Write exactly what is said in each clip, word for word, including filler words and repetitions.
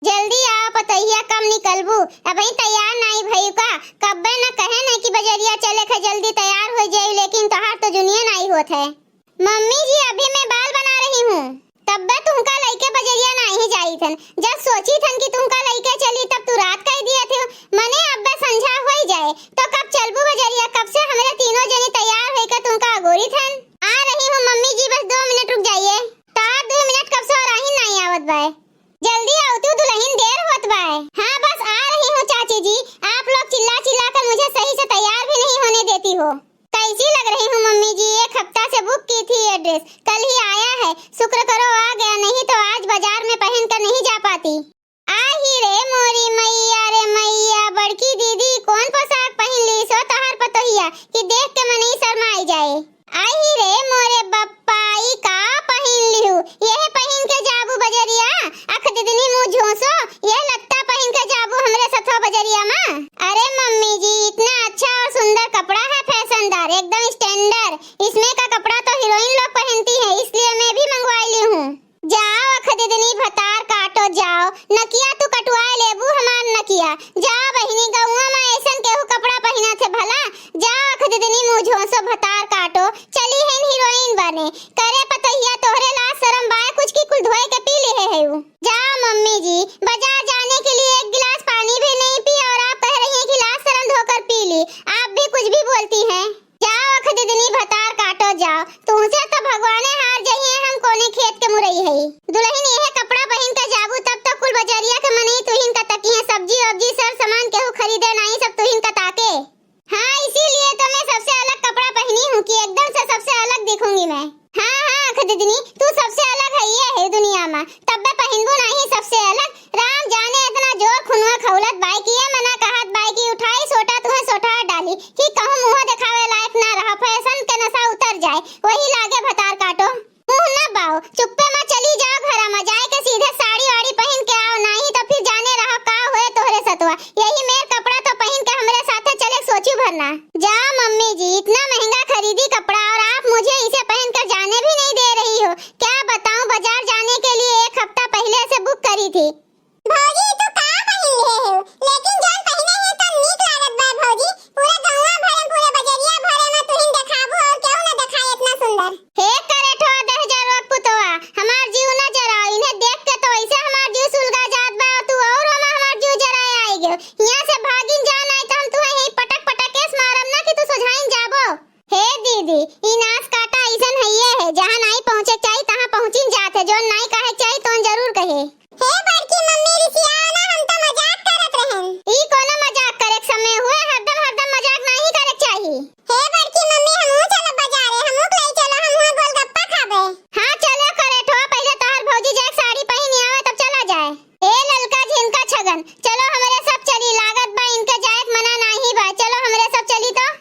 जल्दी आवा पतोहिया, कब निकलबू? अबहीं तैयार नाई भइउ का? कब्बे न कहे न कि बजरिया चले क, जल्दी तैयार होइ जाई, लेकिन तोहार तो जुनिये नाई होत है। मम्मी जी, अभी मैं बाल बना रही हूँ। तब्बे तुहका लइके बजरिया नाहीं जाइत हन। जब सोचित हन कि तुहका लइके चली, तब तू रात कइ दियत हो। मने अब्बे संझा होइ जाए, तो कब चलबू बजरिया? कब से हमरे तीनों जनी तैयार होइके तुहका अगोरित हन। आ रही हूँ मम्मी जी, बस दो मिनट रुक जाइए। तोहार दो मिनट कब से ओराही नाहीं आवत बाए। जल्दी आवा तू दुलहिन, देर होत बाए। हाँ, बस आ रही हूँ चाची जी। आप लोग चिल्ला चिल्ला कर मुझे सही से तैयार भी नहीं होने देती हो। कैसी लग रही हूँ मम्मी जी? एक हफ्ता से बुक की थी ये ड्रेस, कल ही आया है। शुक्र करो आ गया, नहीं तो आज बाजार में पहन कर नहीं जा पाती। आही रे मोरी मैया रे मैया, बड़की दीदी कौन पोशाक पहिन ली सो तोहार पतोहिया कि देख के मनई शर्माई जाए। आही रे मोरे बप्पा, ई का पहिन लिहू? यह पहिन के जाबू बजरिया? अख दिदनी मुँह झोंसो, यह लत्ता पहिन के जाबू हमरे सथवा बजरिया मा? अरे मम्मी जी, इतना अच्छा और सुंदर कपड़ा है, फैशनदार, एकदम स्टैंडर्ड। इसमें का कपड़ा तो हीरोइन लोग पहनती है, इसलिए मैं भी मंगवा ली हूँ। जाओ अख दिदनी भतार काटो जाओ, नकिया तू कटवाए लेबू हमार नकिया। जाओ बहिनी, गौवा मा ऐसन केहू कपड़ा पहिनत है भला? जाओ अख दिदनी मुँह झोंसो भतार काटो, चली है हीरोइन बने। करे पतोहिया तोहरे लाज शरम बाय कुछ की कुल धोए के पी लिहे है उ। जाओ मम्मी जी, बाजार जाने के लिए एक गिलास पानी भी नहीं पी और आप कह रही हैं कि लाज शरम धोकर पी ली। आप भी कुछ भी बोलती हैं। जाओ अख दिदनी भतार काटो जाओ, तुहसे तो भगवाने हार जइहे, हम कोने खेत के मुरई हई। दुलहिन यह कपड़ा पहिन के जाबू तब तो कुल बजरिया के मनई तुहिन का तकिहे, सब्जी वब्जी सर सामान केहू खरीदे नाहीं, सब तुहिन का ताके। हाँ, इसीलिए तो मैं सबसे अलग कपड़ा पहनी हूँ कि एकदम से सबसे अलग दिखूंगी मैं। हाँ, हाँ, अख दिदनी, तू सबसे अलग है, ये है दुनिया मा, तब्बे पहिनबू नाहीं सबसे अलग। राम जाने इतना जोर खुनवा खौलत बाय कि ये मना कहत बाय कि उठाई सोटा तुहे सोटा डाली कि कहूँ मुँह देखावे लायक ना रहा, फैशन के नशा उतर जाए, वही लागे भतार काटो। मुँह न बाओ, चुप्पे मा चली जाओ घरा मा, जाए के सीधे साड़ी वाड़ी पहिन के आओ, नाहीं तो फिर जाने रहो का होए तोहरे सतवा। यही मेर कपड़ा तो पहिन के हमरे साथे चले सोची भर ना। जाओ मम्मी जी, इतना महंगा खरीदी कपड़ा और आप मुझे इसे पहनकर जाने भी नहीं दे रही हो। क्या बताऊं, बाजार जाने के लिए एक हफ्ता पहले से बुक करी थी। भौजी, तू का पहिन लिहे हो? लेकिन जौन पहिने है तो नीक लागत बा भौजी। पूरा गौवा भरे, पूरा बजरिया भरे मा तुहिन देखाबू और केहू न देखाए इतना सुंदर। हे करेठवा दहिजरवा पुतवा, हमार जीव न जराओ, इन्हें देख के तो ऐसे हमार जीव सुलगा जात बा, तू और हमा-, हमार जीव जराए आए गयो। यहाँ से भागिन जा, नाहीं तो हम तुहे यहीं पटक पटक केस मारब ना कि तू सोझाइन जाबो। हे दीदी, ई नास काटा अइसन हइये है, जहाँ नाहीं पहुँचे के चाही, तहाँ पहुँचिन जात है, जौन नाहीं कहे के चाही, तौन जरूर कहे। हे बड़की मम्मी, रिसियाओ ना, हम तो मजाक करत रहन। ई कौनो मजाक करे के समय हुए, हरदम हरदम मजाक नाहीं करे के चाही। हे बड़की मम्मी, हमहू चलब बाजारे, हमहू के लई चलो, हम हुआं गोलगप्पा खाबे। हाँ, चलो करेठवा, पहिले तोहार भौजी जाए के साड़ी पहिन आवे, तब चला जाए। ए ललका झिनका छगन, चलो हमरे सब चली, लागत बा इनके जाए के मना नाहीं बा, चलो हमरे सब चली तो।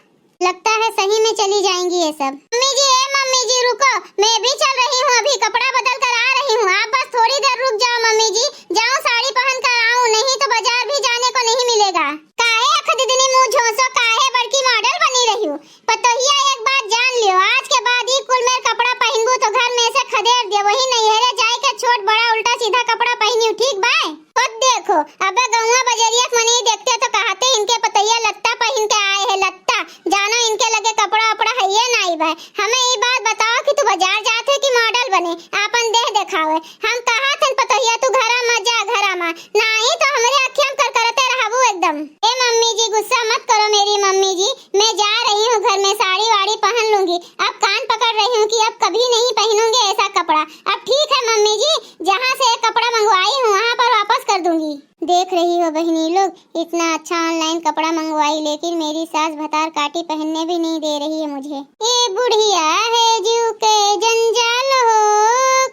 लगता है सही में चली जाएंगी ये सब। मम्मी जी, ए मम्मी जी, रुको, मैं भी चल रही हूँ, अभी कपड़ा बदल कर आ रही हूँ, आप बस थोड़ी देर रुक जाओ मम्मी जी, जाओ साड़ी पहन कर आऊँ, नहीं तो बाजार भी जाने को नहीं मिलेगा। काहे अख दिदनी मुँह झोंसो, काहे बड़की मॉडल बनी रही हो? पतोहिया, एक बात जान लियो, आज के बाद ई कुल मेर कपड़ा पहिनबू तो घर में से खदेड़ दियो, वही नैहरे जाए के छोट बड़ा उल्टा सीधा कपड़ा पहिनियो, ठीक बाय? खुद देखो, अबे गौवा बजरिया के मनई देखते तो कहते इनके पतोहिया लत्ता पहिन के आए है, लत्ता। जानो इनके लगे कपड़ा उपड़ा हइये नाई बाय। हमें ई बात बताओ कि तू बाजार जात है कि मॉडल बने, आपन देह देखावे। हम कहत हन पतोहिया तू घरा मा जा, घरा मा, नाहीं तो हमरे अखिया में करकरते रहबू एकदम। ए मम्मी जी, गुस्सा मत करो मेरी मम्मी जी, मैं जा रही हूँ घर में, साड़ी वाड़ी पहन लूंगी। अब कान पकड़ रही हूँ कि अब कभी नहीं पहनूंगी ऐसा कपड़ा। अब ठीक है मम्मी जी, जहाँ से ये कपड़ा मंगवाई हूँ वहाँ पर वापस कर दूंगी। देख रही हो बहिनी लोग, इतना अच्छा ऑनलाइन कपड़ा मंगवाई, लेकिन मेरी सास भतार काटी पहनने भी नहीं दे रही है मुझे। ये बुढ़िया है जीव के जंजाल हो,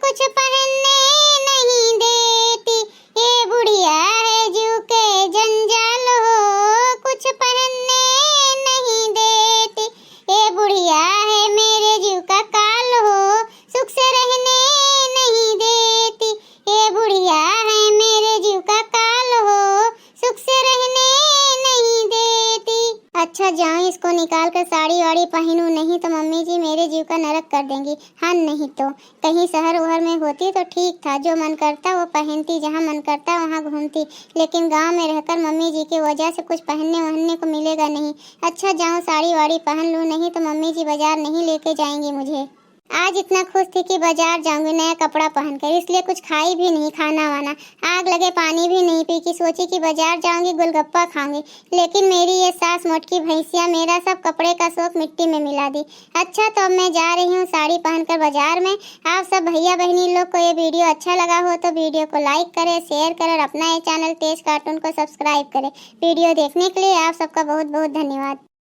कुछ पहनने नहीं देती। ये बुढ़िया है जीव के जंजाल हो, कुछ पहनने नहीं देती। ये बुढ़िया है मेरे जीव का काल हो, सुख से रहने नहीं देती। ये बुढ़िया है मेरे जीव का काल हो, सुख से रहने नहीं देती। अच्छा जाओ, इसको निकाल कर साड़ी वाड़ी पहनूं, नहीं तो मम्मी जी मेरे जीव का नरक कर देंगी। हाँ, नहीं तो कहीं शहर उहर में होती तो ठीक था, जो मन करता वो पहनती, जहाँ मन करता वहाँ घूमती, लेकिन गांव में रहकर मम्मी जी की वजह से कुछ पहनने वहनने को मिलेगा नहीं। अच्छा, जाऊँ साड़ी वाड़ी पहन लूँ, नहीं तो मम्मी जी बाजार नहीं लेके जाएंगी मुझे। आज इतना खुश थी कि बाजार जाऊंगी नया कपड़ा पहनकर, इसलिए कुछ खाई भी नहीं खाना वाना, आग लगे पानी भी नहीं पी कि सोची कि बाजार जाऊंगी, गोलगप्पा खाऊंगी। लेकिन मेरी ये सास मोटकी भैंसिया मेरा सब कपड़े का शौक मिट्टी में मिला दी। अच्छा, तो अब मैं जा रही हूँ साड़ी पहनकर बाजार में। आप सब भैया बहनी लोग को ये वीडियो अच्छा लगा हो तो वीडियो को लाइक करें, शेयर करें और अपना ये चैनल तेज कार्टून को सब्सक्राइब करें। वीडियो देखने के लिए आप सबका बहुत बहुत धन्यवाद।